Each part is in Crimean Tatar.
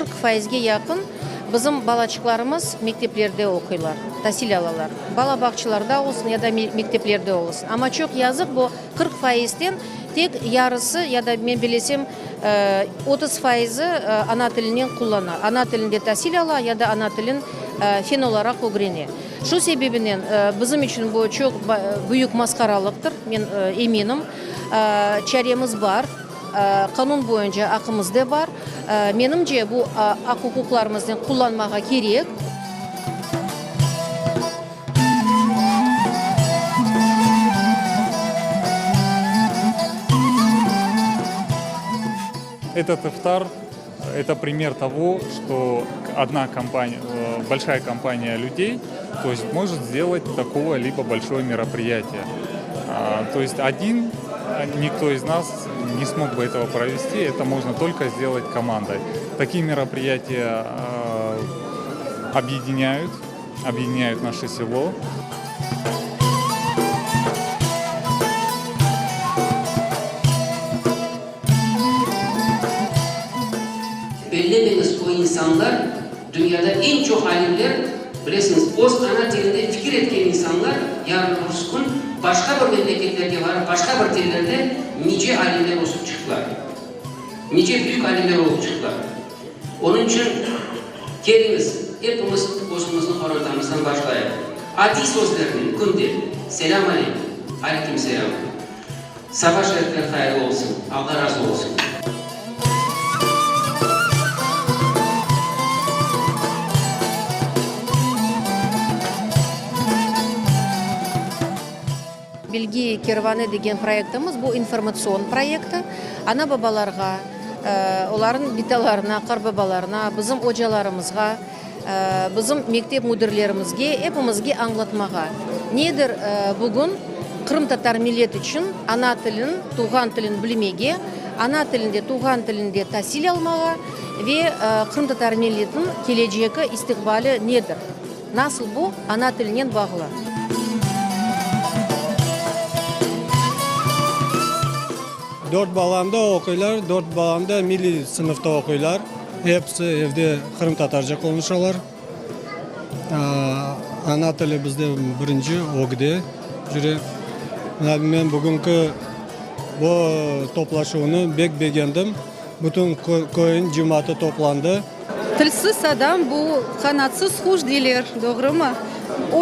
40 faizge yaqın bizim balaçıqlarımız mekteplerde oquylar, tasil alalar. Bala bağçalarda olsun ya da mekteplerde olsun. Amma çoq yazıq, bu 40 faizden tek yarısı ya da men bilesem 30 faizi ana tilinen qullana, ana tilinde tasil ala ya da ana tilin fen olaraq ögrene. Şu sebebinen bizim içün bu çoq büyük masqaralıqtır, men eminim. Çaremiz bar, qanun boyunca aqımız da bar. Menimce, bu aq-uquqlarımıznı qullanmağa kerek. Etot iftar, eto primer togo, çto odna kompaniya, bolşaya kompaniya lüdey, to est možet sdelat takogo libo bolşoye meropriyatiye. To est odin nikto iz nas ne smog bı etogo provesti, eto mojno tolko sdelat komandoy. Takiye meropriyatiya obyedyinâyut, obyedyinâyut naşe selo. Bellemeñiz, o insanlar, dünyada eñ çoq alimler, bilesiñiz, öz ana tilinde fikir etken insanlar, yarın öbürsü kün başqa bir memleketlerge barıp, başqa bir tillerde nice alimler ösüp çıqtılar, nice büyük alimler olıp çıqtılar. Onıñ içün keliñiz, epimiz özümizniñ qorantamızdan başlayıq. Adiy sözlernen künde, Selâm aleykum, aleyküm selâm. Saba şerifler hayırlı olsun, Alla razı olsun. Bilgi kervanı degen proyektimiz, bu informatsion proyekti. Ana-babalarğa, olarnıñ bitalarına, qartbabalarına, bizim ocalarımızğa, bizim mektep müdirlerimizge, epimizge añlatmağa, nedir bugün qırımtatar millet içün ana tilin, tuvğan tilin bilmege, ana tilinde, tuvğan tilinde tasil almağa ve qırımtatar milletiniñ kelecegi, istiqbali nedir, nasıl bu ana tilinen bağlı. Dört balam da oquylar, dört balam da milliy sınıfta oquylar. Episi evde qırımtatarca qonuşalar. Ana tili bizde birinci, ögde yüre. Mına men bugünki bu toplaşuvnı bek begendim. Bütün köyün cemaatı toplandı. Tilsiz adam bu qanatsız quş deyler, doğrumı?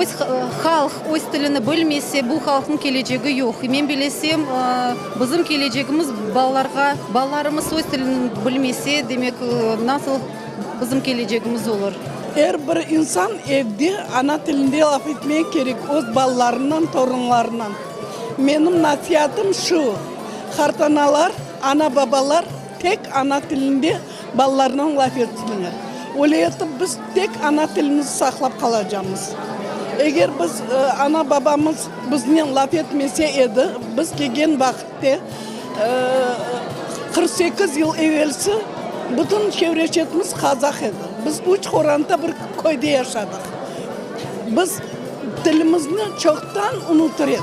Öz halq öz tilini bilmese, bu halqnıñ kelecegi yoq. Men bilesem, bizim kelecegimiz balalarğa, balalarımız öz tilini bilmese, demek, nasıl bizim kelecegimiz olur? Er bir insan evde ana tilinde laf etmek kerek öz balalarınan, torunlarınan. Menim nasiatım şu, qartanalar, ana-babalar tek ana tilinde Balalarnen laf etsinler. Öyle etip biz tek ana tilimizni saqlap qalacamız. Eger biz ana-babamız biznen laf etmese edi, biz kelgen vaqıtte 48 yıl evelsi bütün çevre-çetimiz qazaq edi. Biz üç qoranta bir köyde yaşadıq. Biz tilimizni çoqtan unutır edik.